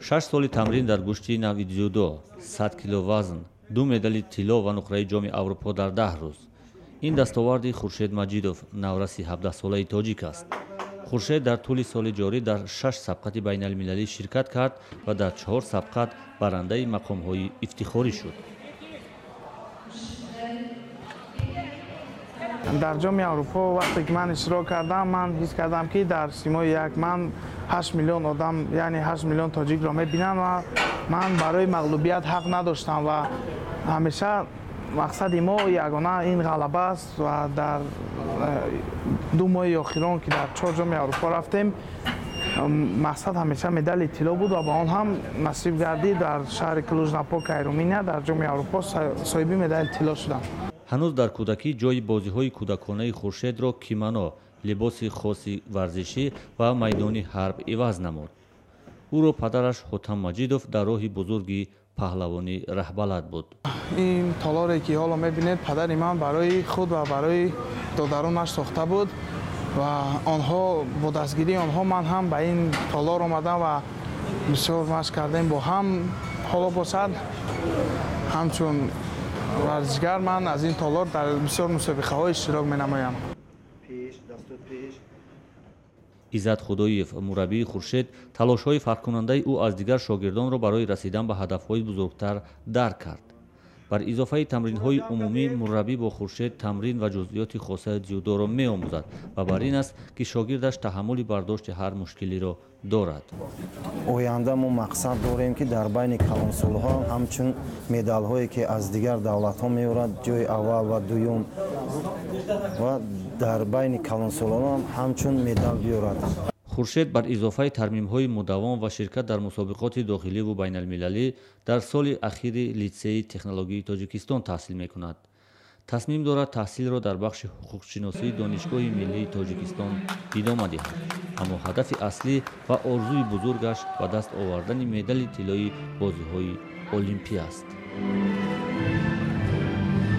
6 соли тамрин дар гӯшти навъи дзюдо, 100 кило вазн, 2 медали тилло ва нуқраи ҷоми Аврупо дар 10 рӯз. Ин дастоварди Хуршед Маҷидов, навраси 17-солаи тоҷик аст. Хуршед дар тӯли соли ҷорӣ дар 6 сабқати байналмилалӣ ширкат кард ва дар 4 сабқат барандаи мақомҳои ифтихорӣ шуд. Дар ҷоми Аврупо вақте ки ман иштирок кардам, ман ҳис кардам, ки дар симои як ман 8 миллион одам, яъне 8 миллион тоҷикро мебинанд ва ман барои мағлубият ҳақ надоштам ва ҳамеша мақсади мо ягона ин ғалаба аст ва дар 2 моҳи охирон, ки дар 4 ҷоми Аврупо рафтем, мақсад ҳамеша медали тилло буд ва ба он ҳам насиб гардид. Дар шаҳри Клуж-Напока, Руминия, дар ҷоми Аврупо соҳиби медали тилло шудам. Ҳанӯз дар кӯдакӣ ҷойи бозиҳои кӯдаконаи Хуршедро кимоно, либоси хоси варзишӣ ва майдони ҳарб иваз намуд. Ӯро падараш Ҳотам Маҷидов дар роҳи бузурги паҳлавонӣ раҳбалад буд. Ин толоре ки ҳоло мебинед, падари ман барои худ ва барои додаронаш сохта буд ва онҳо бо дастгирии онҳо ман ҳам ба ин толор омадам ва бисёр машқ кардем бо ҳам. Ҳоло бошад, ҳамчун варзишгар ман аз ин толор дар бисёр мусобиқаҳо иштирок менамоям. Иззат Худоев, мураббии Хуршед, талошҳои фарқкунандаи ӯ аз дигар шогирдонро барои расидан ба ҳадафҳои бузургтар дарк кард. Бар изофаи тамринҳои умумӣ, мураббӣ бо Хуршед тамрин ва ҷузъиёти хосаи дзюдоро меомӯзад ва бар ин аст, ки шогирдаш таҳаммули бардошти ҳар мушкилиро дорад. Оянда мо мақсад дорем, ки дар байни калонсолҳо ҳамчун медалҳое, ки аз дигар давлатҳо меорад, ҷои аввал ва дуюм, ва дар байни калонсолон ҳамчун медал биёрад. Хуршед бар изофаи тармимҳои мудаввом ва ширкат дар мусобиқоти дохиливу байналмилалӣ дар соли ахири литсеи технологии Тоҷикистон таҳсил мекунад. Тасмим дорад таҳсилро дар бахши ҳуқуқшиносии Донишгоҳи миллии Тоҷикистон идома диҳад. Аммо ҳадафи аслӣ ва орзуи бузургаш ба даст овардани медали тиллои бозиҳои Олимпӣ аст.